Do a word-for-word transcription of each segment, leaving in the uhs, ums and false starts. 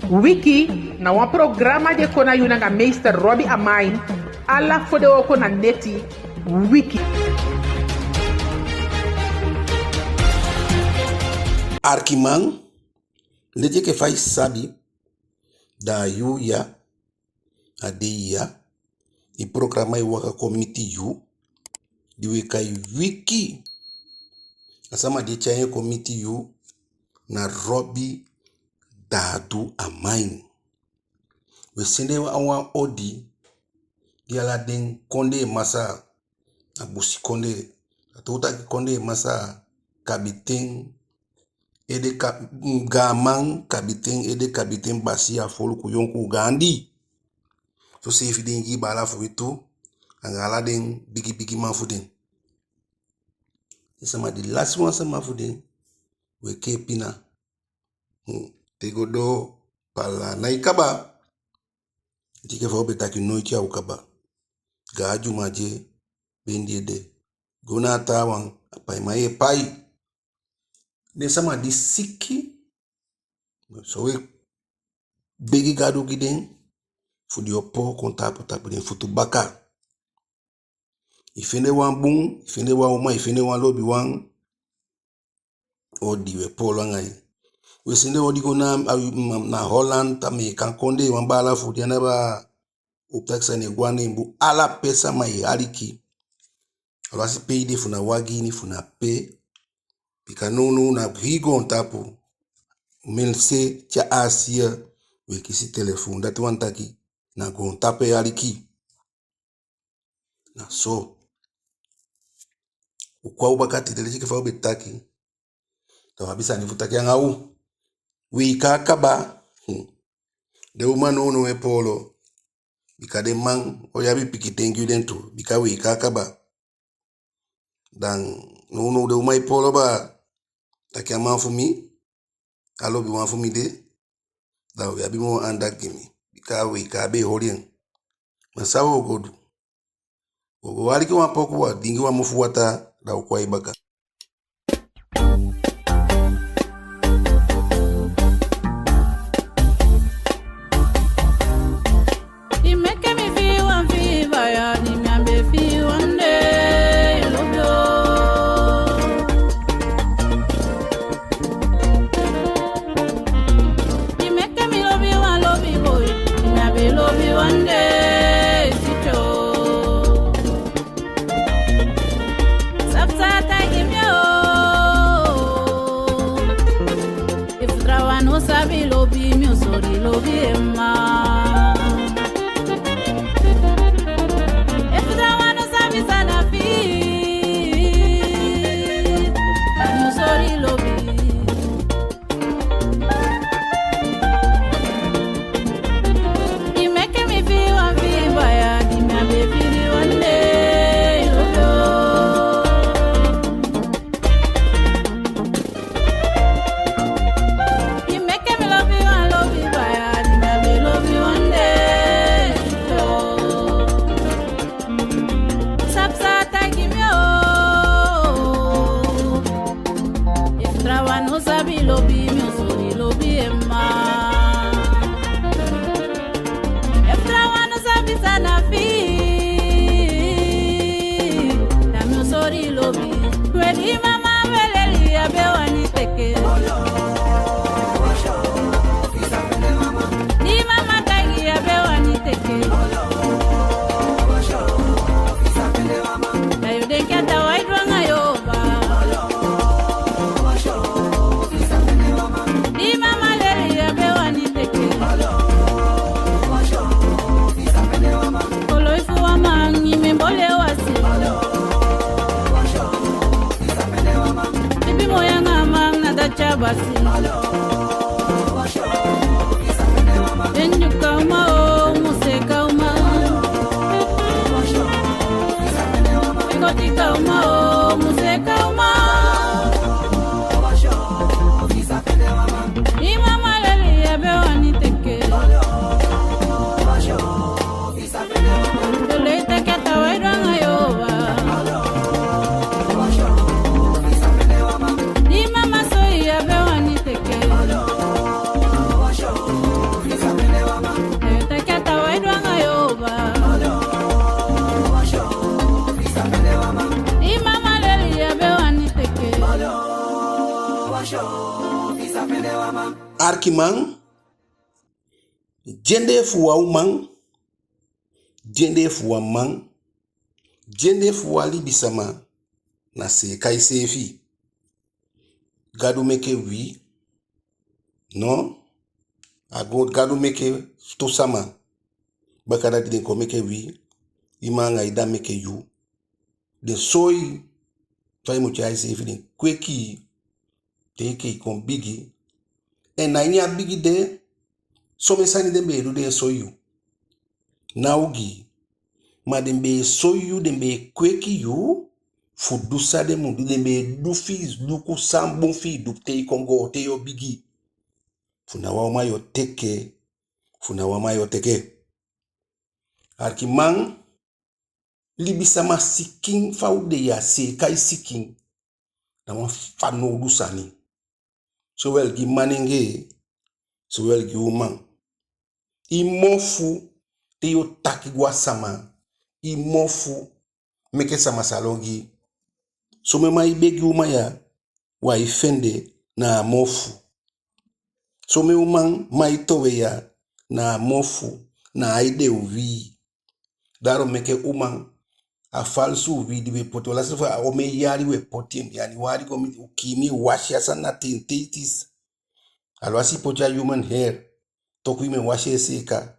Wiki na wan programa di e kon na yu nanga meester Robbie Amain, ala fodewooko na neti. Wiki. Arkiman, leti enke fa i sabi, da a yuu ya, a dei ya, i programa e waka kon miti yu, di wi e kai Wiki. A sama di e tyai en kon miti yu na Robbie Dadu Amain. Wi e sende wan, wan odi gi ala den kondee masaa, na busikondee. A te u taki kondee masaa, kabiten, ede ka-, gaaman, kabiten, ede kabiten, basiya, foluku, yonkuu, gaandi. Soseefi den Ingii baala fu wi tu, anga ala den bigi bigi man fu den. Den sama di lasi wan sama fu den, wi e kee pina. Hmm. Te go doo, pala nái kaba. Enke fa u be taki, noiti a o kaba. Gaan dyuman di e bendi ede. Go na a taawan, a paiman yu e pai. Den sama di siki, so wi e begi Gadu gi den, fu den opo kon tapu tapu den futu baka. I fende wan bun, i fende wan uman, i fende wan lobiwan, odi wi e poolo anga i. Wi e sende odi go na, a, na, na Holland, Ameekan Kondee, wan baala fu den, a ná baa, u taki sani e go a neen bun, ala pe sama e aliki. Alwasi pe i de, fu na wagi ini, fu na pe. Bika nownow na hii goontapu, mensen te a Asia, wi e kisi telefon, dati wani taki na goontapu e aliki. Na so. U kon a u baka tide, leti enke fa u be taki. Da u abi sani fu taki anga u. Weika á kaba. Hmm. Den uman nownow e poolo. Bika den man o abi pikin ten gi den tu. Bika weika á kaba. Da nownow den uman e poolo baa. Taki a man fu mi, a lobiwan fu mi de, da u abi moo aandacht gi mi. Bika weika á be e holi en. Ma san u o go du? U o go aliki wan poku, u o diingi wan mofu wataa, da u kon a i baka. I meke mi fii wan fii baya, di mi á be fii wan dei, lobi o. I meke mi lobi wan lobi boi, di mi á be lobi wan dei, sityo. Sabi san a taigi mi o. Efu trawan no sabi lobi mi, o sori lobi en ma. Efu trawan no sabi san na fii, a mi o sori lobi. I meke mi fii wan fii baya, di mi á be fii wan dei, lobi o. I meke mi lobi wan lobi baya, di mi á be lobi wan dei, lobi o. Sabi san a taigi mi o. Efu trawan no sabi lobi mi, o sori lobi en ma. Efu trawan no sabi san na fii, da mi o sori lobi. We di mama we leli, a be wani teke. Di mama taigi, a be wani teke. Da yu denki a taawan e du anga yu, baa. Di mama leli, a be wani teke. Koloi fu wan man, i mu boli en wasi. Bibi moi anga man, na dati a basi. Enyuka uma o, museka uma. Ekotika uma o, museka uma. I mama leli, a be wani teke. Lele teke, a taawan e du anga yu, baa. Di mama soi, a be wani teke. Arkiman, dyendee fu wan uman, dyendee fu wan man, dyendee fu wan libisama, na seeka iseefi. Gadu meke wi, no? A go Gadu meke tu sama. Bakadati den kon meke wi, i mma anga i dda meke yu. Den soi fa i mu tyai iseefi, den kweki i te enke i kon bigi. En na ini a bigi de, somen sani den be e du den e soi yu. Ná ogii. Ma den be e soi yu, den be e kweki yu fu du san den mu du, den be e du fi i luku san bun fi i du te i kon goo, te yu o bigi. Fu na wan uman yu o teke, fu na wan man yu o teke. Arkiman, libisama sikin, fa u de ya, seeka i sikin, na wan fanowdu sani. Sowel gi manengee, sowel gi uman. I mofu, te yu o taki go a sama, i mofu meke sama sa lon gi i. Somen man e begi uman ya, u á e fende, na a mofu. Somen uman man e towe ya, na a mofu, na ai den uwii. Daarom meke uman, a falsu uwii di u e poti, u á lasi fu a omen yali u e poti en, yaniwali go miti, u kiin mi e wasi a sani na ten teitis. Alwasi i poti a human hair, toku i mu e wasi en seeka.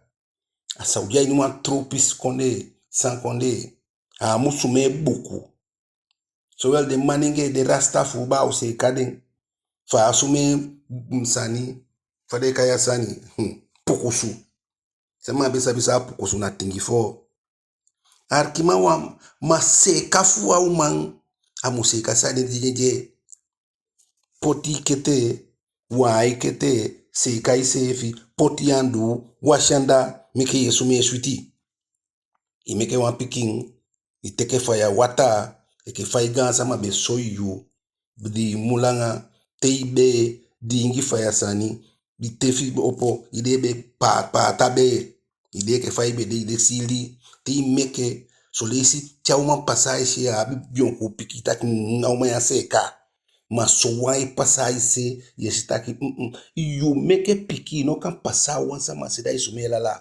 A sa o de a ini wan tropis kondee, san kondee. A á mu sumee buku. Sowel den manengee, den rasta fu u, baa, u seeka den. Fa a sumee, mm, sani, fa den e kai a sani, hmm, pukusu. Sama á be sabi san a pukusu, na tingi foo. Arkiman, wan man seeka fu wan uman, a mu seeka sani di de de. Poti i ketee, waan i ketee, seeka iseefi, poti i anduu, wasi anda, meke yu e sumee switi. I meke wan pikin, i teke faya wataa, enke fa i gaansama be soi yu, di i mu langa, te i bee, diingi faya sani, di te fi i opo, i de be pa-, paata bee, i de enke fa i be de, i de siili, te i meke, son leisi te a uman pasa a i se, a abi bionkuu pikin, i taki, mm, a uman ya seeka. Ma sowan e pasa a i se, yu e si taki, mm, mm, yu meke pikin, i no kan pasa a wan sama se da i sumee lala.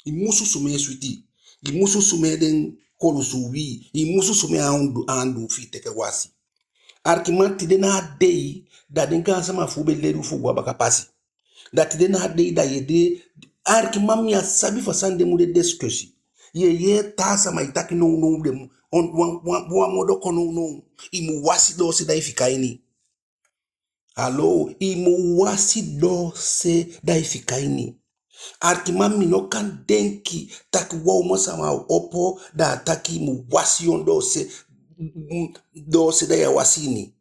I musu sumee switi. I musu sumee den kolusu uwii. I musu sumee a andu-, anduu fi i teke wasi. Arkiman, tide na a dei, da den gaansama fu u be leli u fu go a baka pasi. Da tide na a dei da yu e de, arkiman, mi á sabi fa sani de mu de discussie. Yu e yee taa sama e taki nownow den mu, on-, wan, wan, wan modo kon nownow. I mu wasi doose da i fika ini. Alo, i mu wasi doose da i fika ini. Arkiman, mi no kan denki taki wan uman sama o opo da a taki i mu wasi yu doose, doose da yu á wasi ini.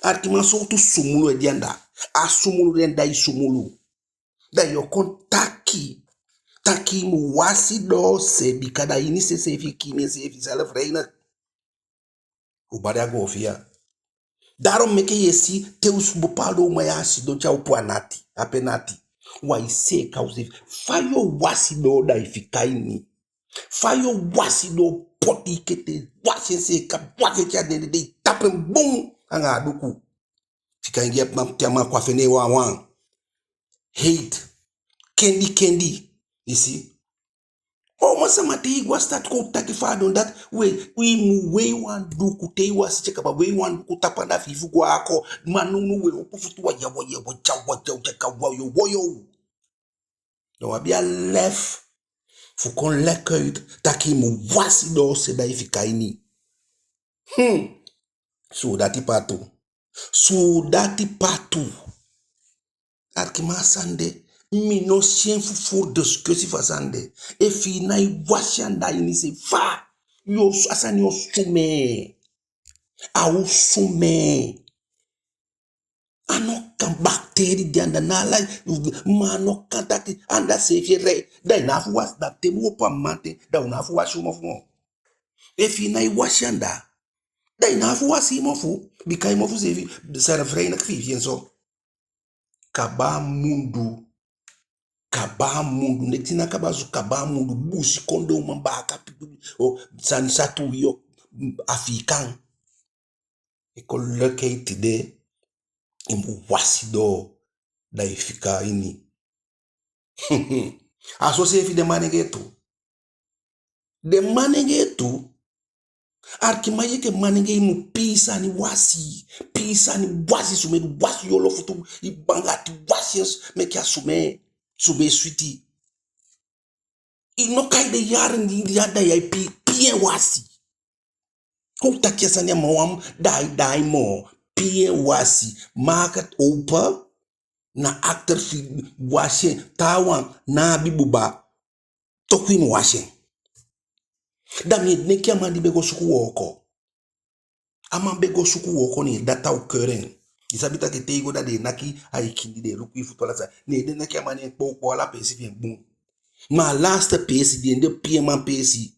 Arkiman, sowtu sumulu e de anda? A sumulu de anda, i sumulu. Da yu o kon taki, taki i mu wasi doose, bika da ini se seefi i kiin enseefi, zelfreiniging. U bali a goofiya. Daarom meke yu e si te u si bepaalde uman ya a sidon te a opo a nati, a pe nati. U á e seeka useefi. Fa yu o wasi doo da i fika ini? Fa yu o wasi doo, poti i ketee, wasi en seeka, wasi en te a dede, da i tapu en bun anga a duku. Fika en gi a man, te a man kon a fende en wawan. Heet. Kendi kendi. I si? Uman sama, te i go a sitaati kon taki fa a don dati, we, i mu wei wan duku, te i wasi te kaba, wei wan duku tapu anda fi i fu go a ako. Ma nownow we opo futu waya waya waya waya waya waya. Da u abi a lef fu kon leg uit taki i mu wasi doose da i fika ini. Hmm. Suudati patu. Suudati patu. Arkiman, a sani de, mi no si en fu furu discussie fu a sani de. Efu i nái wasi anda ini se, fa yu o, a sani o sumee. A o sumee. A no kan, bakteri de anda, na ala, ma a no kan taki anda seefi e rei. Da i ná a fu wasi, da te u opo a mamanten, da u ná a fu wasi u mofu moo. Efu i nái wasi anda, da i ná a fu wasi i mofu, bika i mofu seefi, zelfreiniging fi i fi en so. Kaba a mundu. Kaba a mundu. Neti na kaba su, kaba a mundu. Busikondee uman baaka pikin. O, sani sa tu wi o, Afiikan. I kon leki en tide, i mu wasi doo. da i fika a ini. A so seefi den manengee tu. Den manengee tu. Arkiman, yu enke manengee i mu pii sani wasi. Pii sani wasi, sumee wasi yu olo futu, i banga ati wasi en, meke a sumee, sumee switi. I no kai den yaren di, di a da ya, i pii, pii en wasi. Kon taki a sani a man wan daai, daai moo. Pii en wasi. Maak het open. Na achter fi wasi en. Taawan ná abi buba. Toku i mu wasi en. Da mi e denki a man di be go suku wooko. A man be go suku wooko, ne en data o keren. I sabi taki te i go da den e naki a i kindi, den e luku i futu, ala sani. Ne den naki a man, ne en kpowkpow ala peesi fi en bun. Ma a laatste peesi di en de, pii en man peesi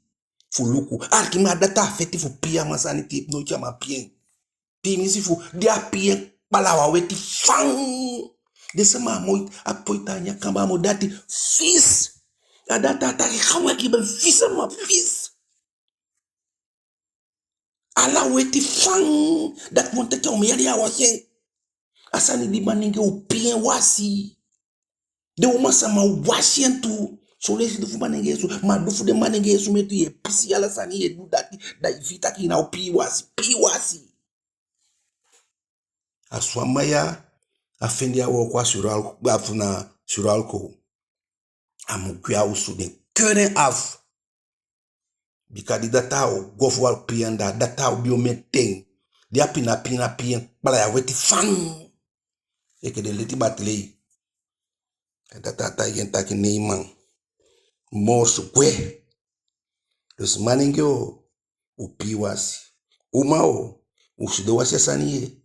fu luku. Arkiman, a data a feti fu pii a man sani, te noiti a man pii en. Piimisi fu di a pii en, kpala wan weti fan. Den sama a moi, a poi tan a kamba a moi, dati fis. A data a taki: "Ga weki, ben fis, a man fis." Ala weti fan. Dati wani taki a omen yali a wasi en. A sani di manengee o pii en wasi. Den uman sama o wasi en tu. Son leisi du fu manengee sumee, ma du fu den manengee sumee tu, yu e pisi ala sani, yu e du dati, da i fii taki i ná o pii wasi, pii wasi. A so a man ya, a fende a wooko a Suralco, a fu na Suralco. A mu gwe a osu, den keur en af. Bika di data o go fu a pii en, da data o be omen ten. Di a pina pina pii en, kpala ya weti fan. Enke den leti batlei. Data taigi en taki: "Nee man. Morsu, gwe." Dus manengee o, u pii wasi. Uman o, u sidon wasi a sani ye.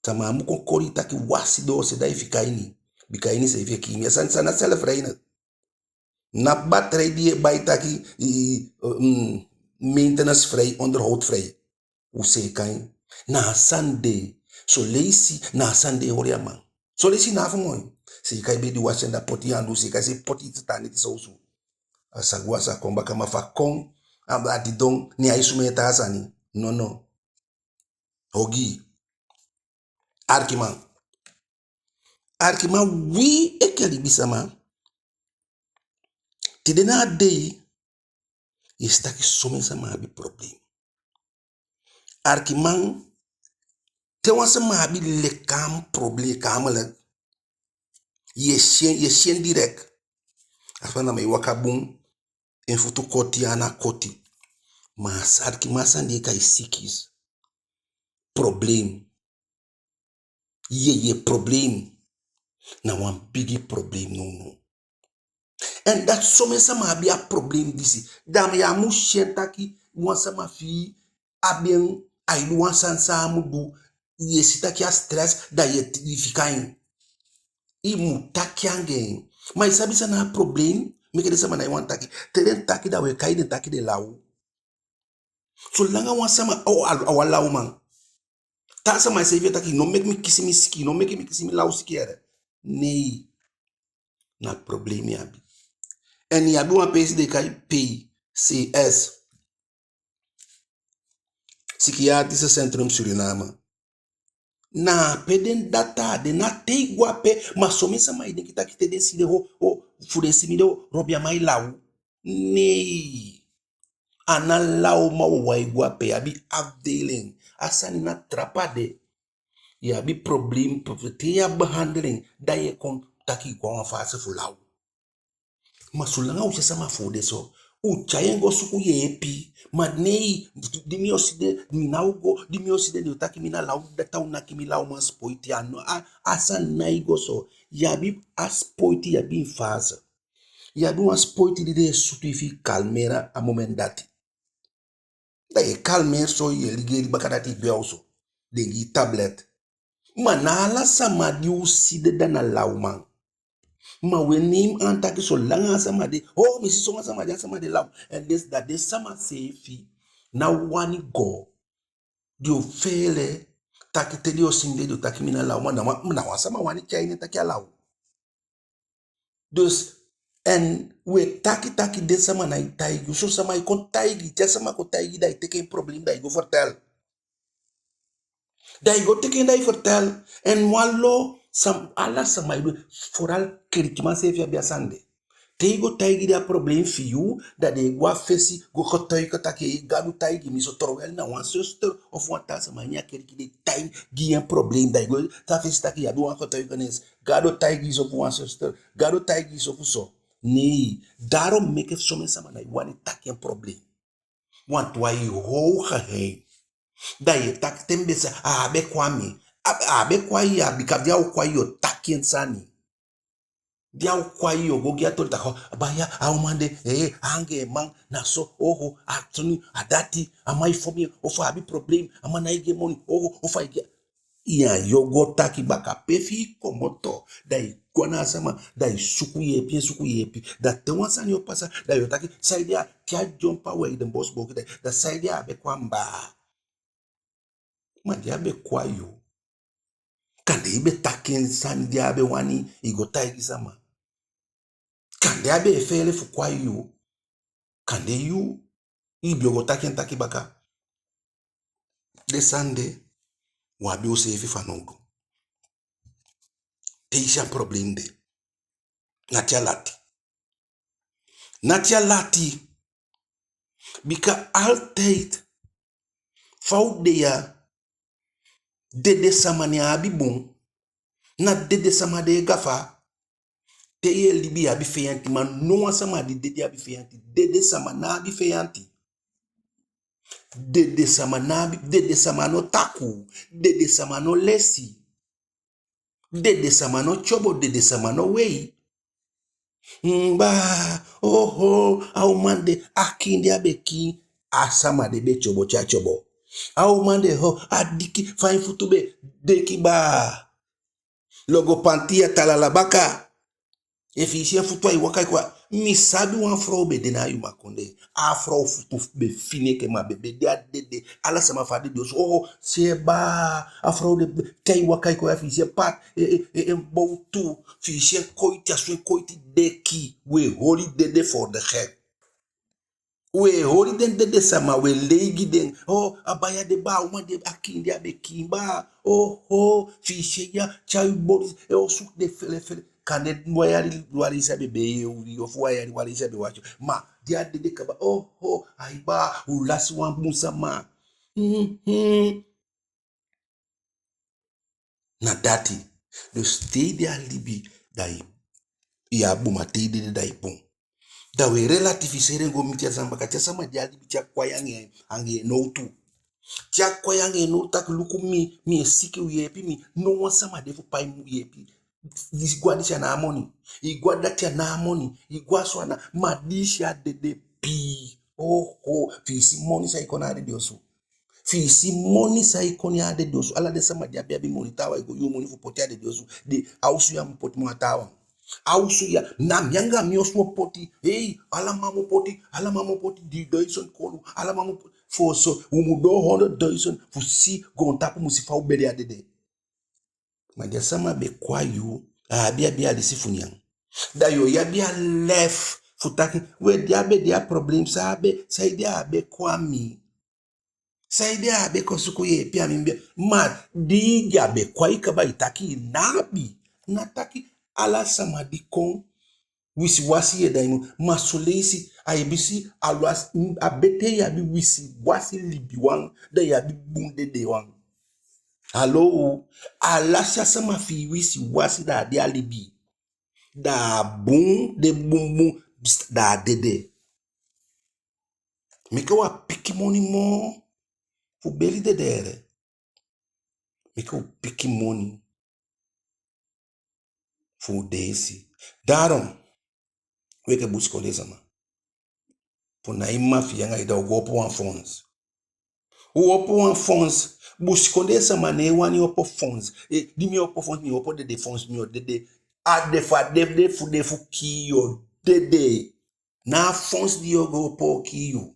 Sama á mu kon koli taki wasi doose da i fika a ini. Bika a ini seefi e kiin. A sani, sani na zelfreinigend. Na batlei di yu e bai taki, i, i, mm, maintenance vrij, onderhoud vrij. U seeka en. Na a sani de. Son leisi na a sani de e holi a man. Son leisi na a fu moi. Seeka i bedi, wasi en, da poti yu andu, seeka i se, poti i sani neti sowsu. A sa go, a sa kon baka, ma fu a kon, a, a didon, ne ai sumee taa sani. Nono. Ogii. Arkiman. Arkiman, wi enke libisama, tide na a dei, yu e si taki somen sama abi problem. Arkiman, te wan sama abi lichaam problem, lichamelijk, yu e si en, yu e si en direct. A sama na mi e waka bun, en futu koti, ana koti. Ma a sani, arkiman, a sani di e kai psychisch problem. Yeye problem. Na wan bigi problem nownow. En dati somen sama abi a problem disi. Da mi á mu si en taki wan sama fi i abi en, ai du wan sani san a á mu du. Yu e si taki a stress, da yu e, yu fika en. I mu taki anga en. Ma i sabi san na a problem? Meke den sama nái wani taki. Te den taki, da u e kai den taki den law. Solanga wan sama, o, a, a wan lawman. Taa sama seefi e taki: "No meke mi kisi mi sikin, no meke mi kisi mi law sikin ede." Nee. Na problem i abi. En i abi wan peesi den e kai P C S. Psychiatrische Centrum Suriname. Na ape den data de, na te i go ape, ma somen sama e denki taki te den si den o, o, fu den si mi de o, Robi, a man e law. Nee. A ná lawman wawan e go ape, i abi afdeling. A sani na trapa de. I abi problem, te i á behandel en, da i e kon taki i go a wan fase fu law. Ma solanga u si a sama fu u de so, u tyai en go suku yeepi. Ma nee, di mi o si de, mi ná o go, di mi o si de, den o taki mi na law, data o naki mi lawman sipoiti. A no, a, a sani nái go so. I abi a sipoiti, i abi en fase. I abi wan sipoiti di den e sutu i fi i kalmeer a moment dati. Da i e kalmeer so, i e ligeli, bakadati i gwe a osu. Den gi i tablet. Ma ná ala sama di u si de da na lawman. Ma u e neem aan taki solanga a sama de, o, mi si sowan sama de, a sama de law. En den, da den sama seefi ná wani go. Den o feele taki te den o si mi de, den o taki mi na lawman. Na wan, na wan sama wani tyai nen taki a law. Dus, en u e taki taki den sama nái taigi u. Son sama e kon taigi, te a sama kon taigi, da i teke en problem, da i go vertel. Da i go teke en, da i vertel. En wan lo, San, ala sama e du, vooral kelikiman seefi abi a sani de. Te i go taigi den a problem fi yu, da den e go a fesi go getuige taki: "Ei, Gadu taigi mi so," terwijl na wan zuster of wan taa sama ini a keliki den taigi en problem. Da i go a fesi taki i abi wan getuigenis: "Gadu taigi i so fu wan zuster, Gadu taigi i so fu so." Nee, daarom meke somen sama ná e wani taki en problem. Want wan e hou geheim. Da i e taki te mi be sa, a á be kon a mi. A, a á be kon a yu ya, bika di a o kon a yu, yu o taki en sani. Di a o kon a yu, yu o go gi a toli taki: "Baya, a uman de, eh, a anga en man, na so, oho, a soni, a dati, a man e fon en, ofu a abi problem, a man ná e gi en moni, oho, ofu a e gi a." Ya, yu o go taki baka pe fi i komoto, da i go na a sama, da i suku yeepi, en suku yeepi. Da te wan sani o pasa, da yu o taki: "Saide a, te a dyonbo a wei den bosi boki, da, da saide a á be kon a mi baa?" Ma di a be kon a yu, kande i be taki en sani di a be wani i go taigi sama. Kande a be e feele fu kon a yu. Kande yu, i be o go taki en taki baka. Den sani de, u abi useefi fanowdu. Te i si a problem de, na te a lati. Na te a lati. Bika altijd fa u de ya, dede sama ná abi bun. Na dede sama den e gafa. Te yu e libi, yu abi feyanti, ma no wan sama di dede abi feyanti. Dede sama ná abi feyanti. Dede sama ná abi, dede sama no takuu, dede sama no lesi. Dede sama no tyobo, dede sama no wei. Mbaa, oho, a uman de, a kiin di a be kiin, a sama de be tyobo te a tyobo. A uman de, ho, a diki, fa en futu be deki baa. Logo panti ya talala baka. Efi i si en futu ai waka e kon. Mi sabi wan frow be de na a yu makondee. A frow futu be fini enke, ma be be de a dede. Ala sama fu a dede osu, oho, si en baa, a frow de, te ai waka e kon ya, fi i si en pat, e, e, e, en bowtu, fi i si en koiti, a so en koiti deki. We holi dede voor de gek. We holi den dede sama, we lei gi den. Oh, a baya de baa, a uman de, a kiin di a be kiin baa. Oho, fi i si en ya, tyai boli, e osu de felefele. Kande wan yali wan leisi a be be yee wi, ofu wan yali wan leisi a be waki. Ma di a dede kaba, oho, ai baa, u lasi wan bun sama. Mhm. Na dati. Dus te i de a libi, da i, i á bun, ma te i dede, da i bun. Da we relativiseren go miti a sama baka, te a sama de a libi, te a kon a yu anga en, anga en nowtu. Te a kon a yu anga en nowtu taki: "Luku mi, mi e siki, u yeepi mi." No wan sama de fu pai mu yeepi. I go a disi, a ná a moni. I go a dati, a ná a moni. I go a so, a ná, ma di i si a dede pii. Oho, fi i si moni sa e kon na a dede osu. Fi i si moni sa e kon na a dede osu. Ala den sama di abi, abi moni, taawan e go yuu moni fu poti a dede osu. Den, a osu ya mu poti moo a taawan. A osu ya, na mi anga mi osu o poti. Hei, ala man mu poti, ala man mu poti dii duizend kolu, ala man mu poti. Fu so, u mu doo honderd duizend fu si, goontapu mu si fa u beli a dede. Ma di a sama be kon a yu, a abi, abi a leisi fu nyan. Da yu o abi a lef fu taki: "We, di a be de a problem, san a be, saide a á be kon a mi? Saide a á be kon suku yeepi a mi?" Ma di a be kon a i kaba, i taki i ná abi. Na taki ala sama di kon wisiwasi, ye, da i mu, ma son leisi a e bisi, a lasi, a betee i abi wisiwasi libiwan, da i abi bun dedewan. Alo, a lasi a sama fi i wisiwasi, da a de a libi. Da a bun, de bunbun, da a dede. Meke u á piki moni moo fu beli dedere. Meke u piki moni fu u deesi. Daarom, u enke busikondee sama, fu na i mma fi i anga i dda, u go opo wan fonds. U opo wan fonds. Busikondee sama ná e wani opo fonds. Eh, di mi opo fonds, mi opo dede fonds, mi o dede. A de fu a dede fu de fu kii yu, o dede. Ná a fonds di yu o go opo o kii yu.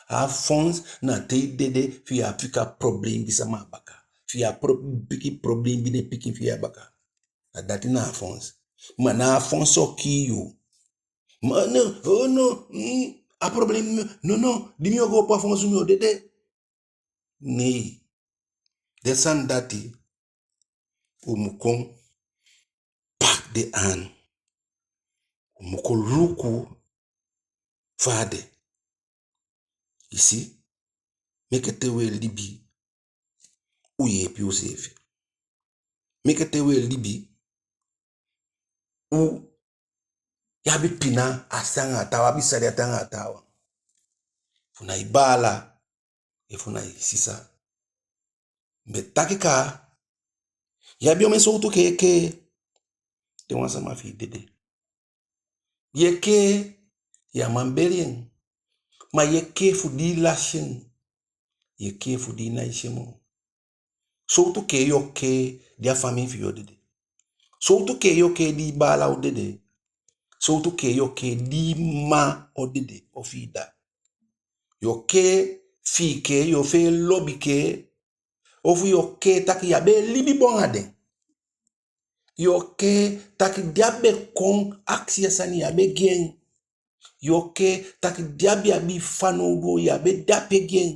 A fonds na te i dede, fi yu á fika problem gi sama a baka. Fi yu á pro-, piki problem gi den pikin fi yu a baka. A dati na a fonds. Ma ná a fonds o kii yu. Ma no, oh no, mm, a problem, no, no, di mi o go opo a fonds mi o dede. Nee. Den sani dati, u mu kon de aan. U mu kon luku fa a de. I si, meke te u e libi, u yeepi useefi. Meke te u e libi, u, i abi pina a sani anga a taawan, abi sani anga a taawan. Fu na i baala, efu na i sisa. Mi be taki kaa, i abi omen sowtu kee kee. Te wan sama fi i dede, i e kee, i á man beli en. Ma i e kee fu di i lasi en. I e kee fu di i nái si en moo. Sowtu kee i o kee di a famii fi i o dede? Sowtu kee i o kee di i baala o dede? Sowtu kee i o kee di i mma o dede ofu i dda? I o kee fi i kee, i o fee lobi kee, ofu i o kee taki i á be e libi bun anga den? I o kee taki di a be kon akisi a sani, i á be gi en? I o kee taki di a be abi fanowdu, i á be de ape gi en?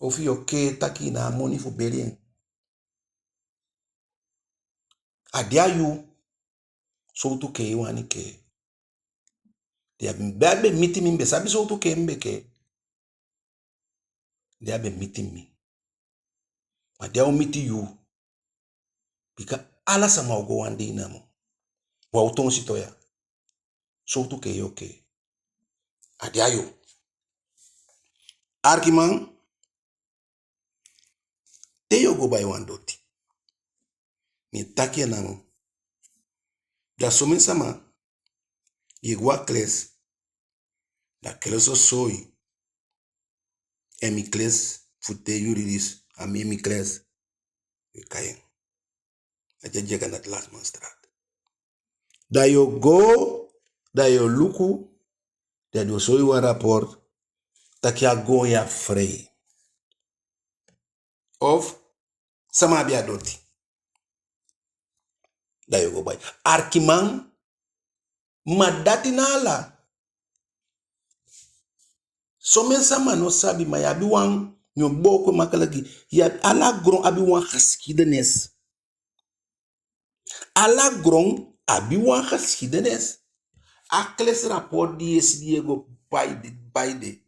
Ofu i o kee taki i ná a moni fu beli en? A de a yu. Sowtu kee i wani kee? Di a be, a be miti mi, mi be sabi sowtu kee mi be kee. Di a be miti mi. Ma di a o miti yu. Bika ala sama o go wan dei namo. Wan o toon siton ya. Sowtu kee i o kee? A de a yu. Arkiman, te i o go bai wan doti, mi e taki en namo. Da somen sama, i e go a kles, da kles o soi en, mi kles fu te, yuridis, a mi, mi kles, i e kai en. A de a Dyagannath Landsmanstraat. Da i o go, da i o luku, da den o soi wan rapport taki a goon ya frei. Of sama abi a doti. Da i o go bai. Arkiman, ma dati na ala. Somen sama no sabi, ma i abi wan, mi o booko en makkelijk. I abi, ala gron abi wan geschiedenis. Ala gron abi wan geschiedenis. A klesrapport di i e si di i e go bai de, bai de,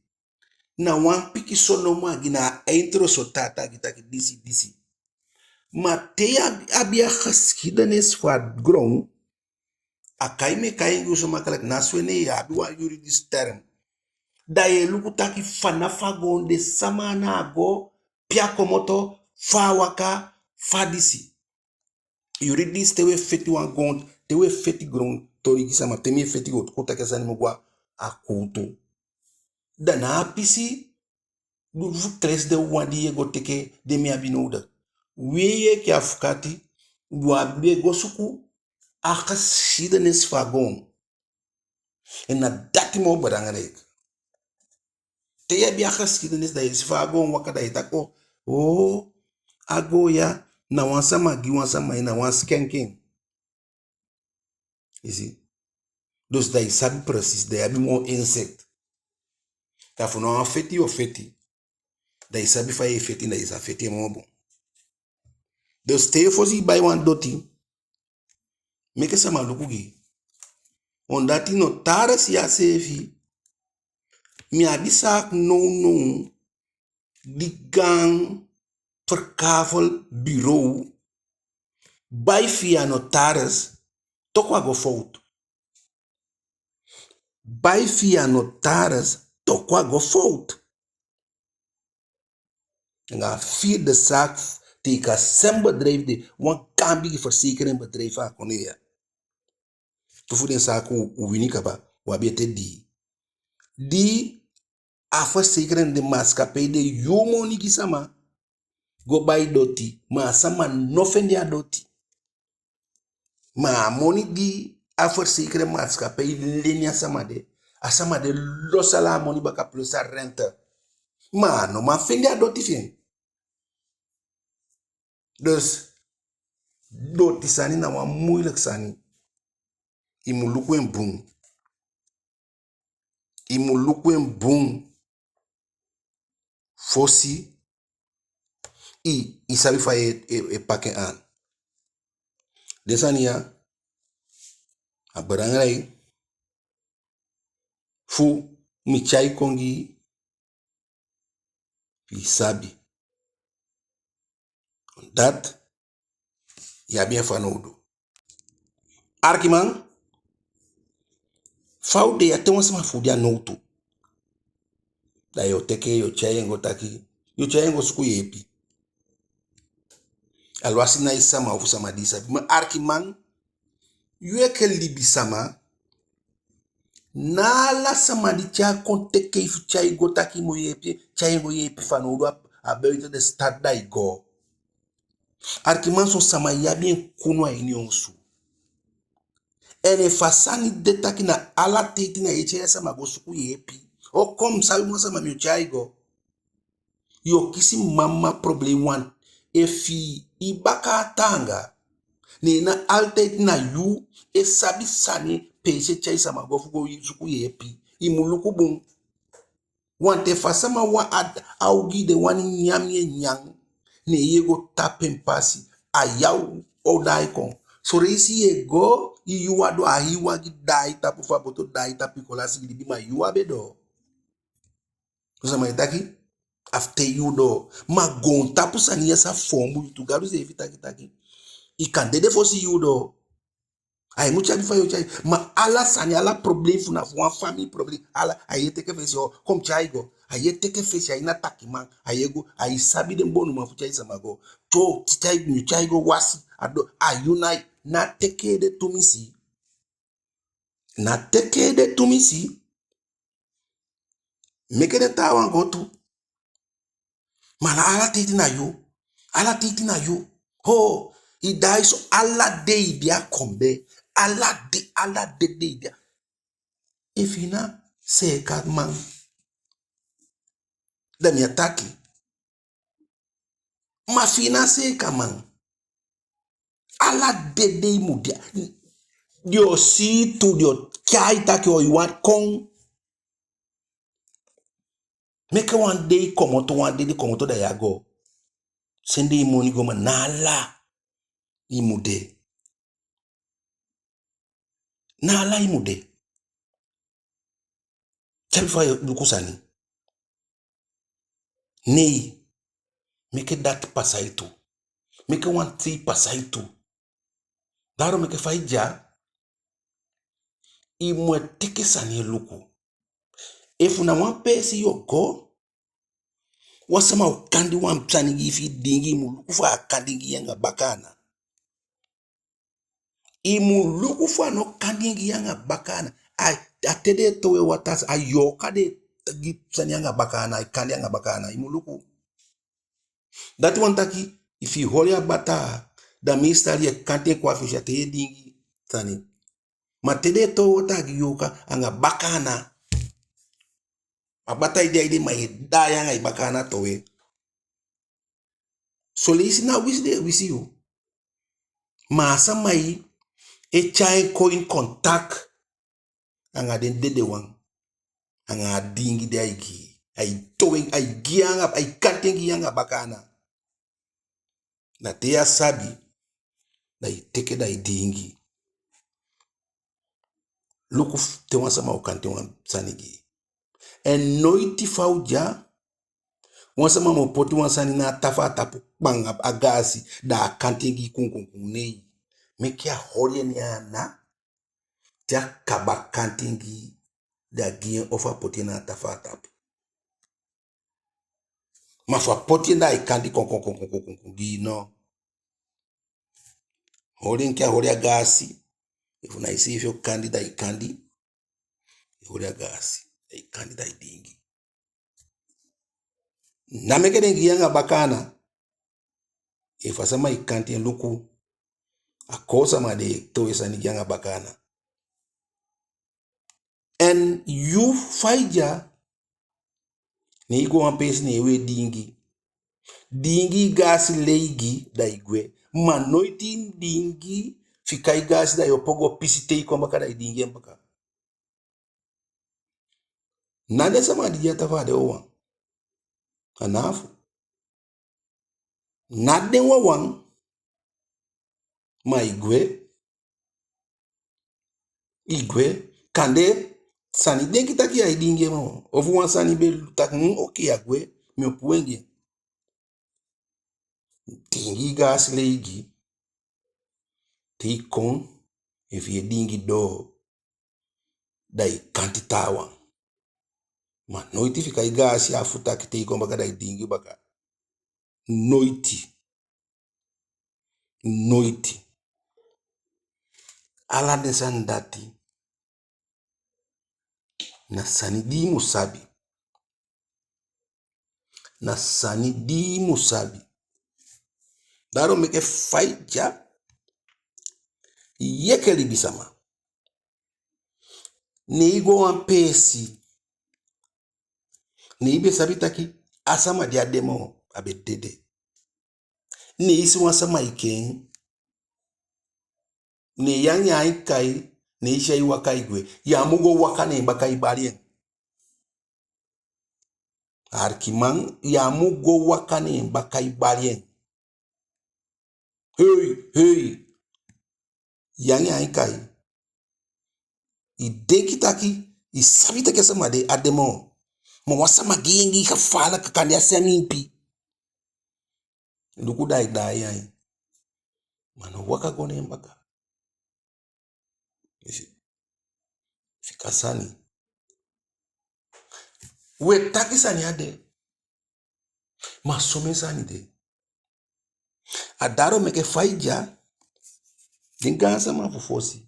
na wan pikinso nomo a gi, na a intro so tata gi taki disi, disi. Ma te i abi, abi a geschiedenis fu a gron, a kai mi e kai en gi u so makkelijk, na so ene i abi wan juridisch term. Da i e luku taki fa na fa a goon de, sama na a go, pe a komoto, fa a waka, fa disi. Yuridis, te u e feti wan goon, te u e feti gron toli gi sama, te mi e feti go, kon taki a sani mu go a kuutu. Da na a pisi, du fu kles de wan di i e go teke, den mi abi nodig. Wi enke afukati, u abi e go suku a geschiedenis fu a goon. En na dati moo belangrijk. Te i abi a geschiedenis, da i e si fa a goon waka, da i e taki, o, o, a goon ya, na wan sama gi wan sama en, na wan schenking. I si? Dus da i sabi precies, da i abi moo inzicht. Da fu na wan feti i o feti, da i sabi fa i e feti, da i sa feti en moo bun. Dus te fosi i bai wan doti, meke sama luku gi i. Omdat i notaris ya seefi, mi abi zaak nownow di gaan verkavelbureau bai via notaris, toku a go fout. Bai via notaris, toku a go fout. Anga a vierde zaak tegen a sem bedrijf de, wan gaan bigi verzekeringsbedrijf a kondee ya. Tu fu den zaak u, u wini kaba, u abi ete dii. Di a verzekeringsmaatschappij de yuu moni gi sama go bai doti, ma a sama no fende a doti. Ma a moni di a verzekeringsmaatschappij leni a sama de, a sama de losi ala a moni baka plus a rente. Ma a no man fende a doti fi en. Dus, doti sani na wan moeilijk sani. I mu luku en bun. I mu luku en bun fosi i, i sabi fa i e, e, e paki en aan. Den sani ya, a belangrijk fu mi tyai kon gi i, fi i sabi. Dati i abi en fanowdu. Arkiman, fa u de ya, te wan sama fu u de a nowtu, da yu o teke, yu o tyai en go taki, yu o tyai en go suku yeepi. Alwasi na i sama ofu sama di i sabi. Ma arkiman, yu enke libisama, ná ala sama di tyai kon teke i fu tyai go taki i mu yeepi, tyai en go yeepi fanowdu a, a buiten de stad da i go. Arkiman, son sama i abi en kunu a ini osu. En efu a sani de taki na ala teiti na yu e tyai sama go suku yeepi. O kon, mi sabi wan sama, mi o tyai go. Yu o kisi mama problem wan. Efu i baka a taanga, ne na ala teiti na yu e sabi sani, peesi e tyai sama go fu go suku yeepi. I mu luku bun. Want efu a sama wan a, a ogii de wani nyan mi e nyan, ne yu e go tapu en pasi, a yu o daai kon. Son leisi yu e go, i yuu a doo, a hii wagi daai tapu fu a boto, daai tapu, i kon lasi i libi, ma yuu a be doo. Son sama e taki, a fu te yuu doo. Ma goontapu sani ya sa foombu yu tu. Gadu seefi taki taki i kan dede fosi yuu doo. Ai mu tyai fa yu o tyai. Ma ala sani, ala problem fu na fu wan famii problem, ala, ai e teke fesi. O, kon mi tyai go. Ai e teke fesi, ai na takiman. Ai e go, ai sabi den bonuman fu tyai sama go. Tyo, tyai, mi tyai go wasi. A doo, a yu nai. Ná teke ede tumisi. Ná teke ede tumisi. Meke den taawan go tu. Ma ná ala teiti na yu. Ala teiti na yu. Ho, i daai so ala dei i de a kombe. Ala dei, ala dei, dei i de a. Efu i na seeka man, da mi á taki. Ma fi i na seeka man, ala dede i mu de. Den o si i tu, den o kai i taki o i wani kon. Meke wan dei komoto, wan dede komoto da yu á go. Sende i moni go, ma ná ala i mu de. Ná ala i mu de. Te fa yu luku sani. Nei, meke dati pasa i tu. Meke wan sei pasa i tu. Daarom meke fa i de ya, i mu e teke sani e luku. Efu na wan peesi yu o go, wan sama o kandi wan sani gi i fi i diingi, i mu luku fa a kandi gi i anga baka ana. I mu luku fa a no kandi gi i anga baka ana. A, a te den e towe wataa, a yooka den e gi sani anga baka ana, ai kandi anga baka ana. I mu luku. Dati wani taki, efu i holi a bataa, da meestal yu e kanti en kon a fesi, a te yu e diingi sani. Ma te den e towe wataa gi yooka, anga baka ana. A bataa e de a i de, ma yu e daai anga i baka ana towe. Son leisi na wisi den e wisi yu. Ma a sama e tyai en kon in contact anga den dedewan. Anga a diingi di ai gi i. Ai towe en, ai gi i anga, ai kanti en gi i anga baka ana. Da te yu á sabi, da i teke da i diingi. Luku f-, te wan sama o kanti wan sani gi i. En noiti fa u de ya, wan sama mu poti wan sani na a tafaa tapu, kpan, a gaasi, da a kanti en gi i kunkunkun, nei. Meke a holi en ne en ana, te a kaba kanti en gi i, da gi en ofu a poti en na a tafaa tapu. Ma fu a poti en da ai kandi kon kon kon kon kon kon gi i, no. Holi en enke a holi a gaasi. Efu na iseefi o kandi da i kandi. I holi a gaasi, da i kandi da i diingi. Ná meke den gi i anga baka ana. Efu a sama e kanti en, luku, a koo sama den e towe sani gi anga baka ana. En yu fa i de ya, ne i go wan peesi ne yu e diingi. Diingi i gaasi leigi da i gwe. Ma noiti i diingi, fika i gaasi da i opo go pisi, te i kon baka da i diingi en baka. Ná den sama di de a tafaa de wawan. A ná afu. Ná den wawan. Ma i gwe, i gwe, kande sani denki taki ya e diingi en moo. Ofu wan sani be taki, hmm, oke, ya gwe, mi o puu en gi en. Diingi i gaasi leigi, te i kon, efu i e diingi doo, da i kanti taawan. Ma noiti fika i gaasi afu taki te i kon baka da i diingi baka. Noiti. Noiti. Ala den sani dati na sani di i mu sabi. Na sani di i mu sabi. Daarom meke fa i de ya, i enke libisama, ne i go wan peesi, ne i be sabi taki a sama di á de moo, a be dede. Ne i si wan sama e kee en, ne yu anga en e kai, ne i si ai waka e gwe. Yu á mu go waka ne en baka e bali en. Alikiman, yu á mu go waka ne en baka e bali en. Hei, hei. Yu anga en e kai. I denki taki, i sabi taki a sama de á de moo. Ma wan sama gi en gi i gevaarlijk, kande a semi impi. Luku, da i daai en. Ma no waka go ne en baka. I si? Fika sani. We taki sani á de. Ma somen sani de. A daarom meke fa i de ya, den gaansama fu fosi,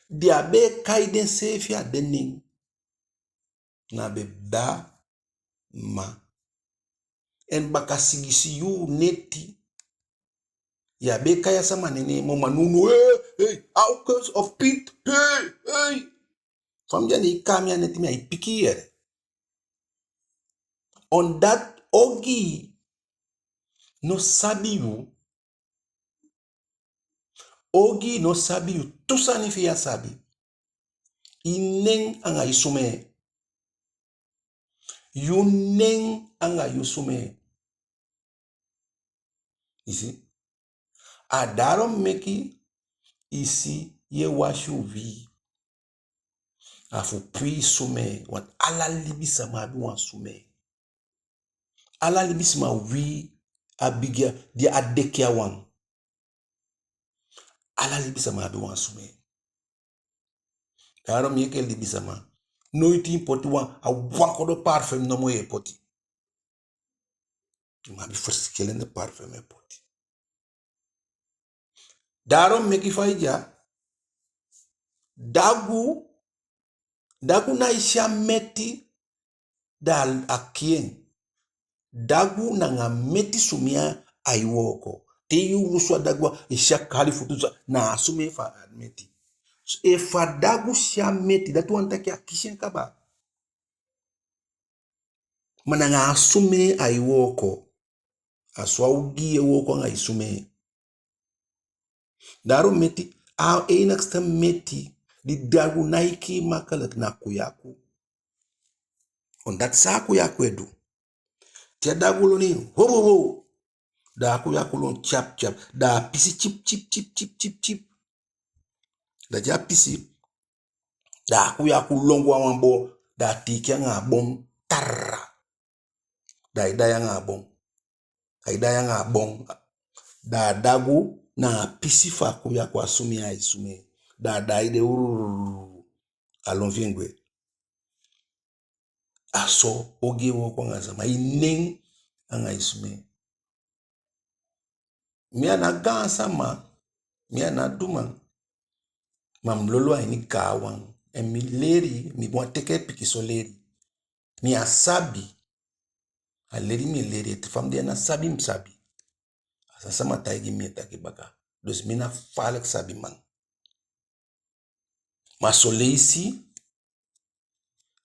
den á be e kai denseefi a den nen. Na be dda, mma. En baka sigisi yuu neti, yu á be e kai a sama nen moo, ma nownow, hei, hei, August of Piet, hei, hei. Fa mi de ya, ne i kai mi a neti, mi á e piki i yee. Omdat ogii no sabi yu. Ogii no sabi yu. Tu sani fi yu a sabi. I nen anga i sumee. Yu nen anga yu sumee. I si? A daarom meke i si yu e wasi uwii, a fu puu i sumee, want ala libisama abi wan sumee. Ala libisama uwii abi gi a, di a deki a wan. Ala libisama abi wan sumee. Daarom yu enke libisama, noiti i poti wan, a wan kodo parfum nomo yu e poti. I mu abi verschillende parfum e poti. Daarom meke fa i de ya, dagu, dagu ná e si a meti, da a kii en. Dagu nanga meti sumee ai wooko. Te yu lusu a dagu, i si a kali futu, so na a sumee fu a meti. Efu a dagu si a meti, dati wani taki a kisi en kaba. Ma nanga a sumee ai wooko. A so a ogii e wooko anga i sumee. Daarom meti, a enigste meti di dagu ná e kii makkelijk na kuyaku. Omdat san a kuyaku e du, te a dagu lon en, ho, ho, ho, da a kuyaku lon tyap, tyap, da a pisi tyip, tyip, tyip. Da te a pisi, da a kuyaku lon go a wan bon, da a teke anga a bon, tarra. Da ai daai anga a bon. Ai daai anga a bon. Da a dagu na a pisi fu a kuyaku, a sumee ai sumee. Da a daai de, urururu. A lon fi en gwe. A so ogii e wooko anga sama, i nen anga i sumee. Mi a ná gaansama, mi a ná duman, ma mi lolo a ini gaanwan. En mi leli, mi be wani teke pikinso leli. Mi á sabi. A leli mi e leli, ete fa mi de ya ná sabi mi sabi. A san sama taigi mi e taki baka. Dus mi ná falek sabiman. Ma son leisi,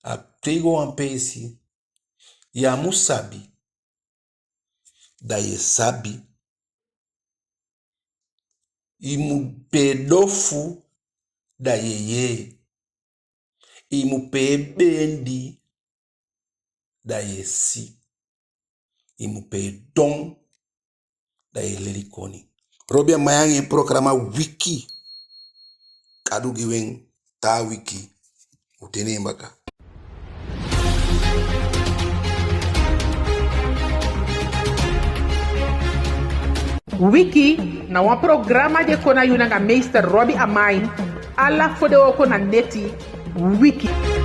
a te i go wan peesi, yu á mu sabi, da yu e sabi. I mu pee dofu, da yu e yee. I mu pee beendi, da yu e si. I mu pee don, da yu e leli koni. Robi Amain anga en programa Wiki. Gadu gi u en, taa wiki u de na en baka. Wiki na wan programa di e kon na yu nanga meester Robi Amain, ala fodewooko na neti. Wiki.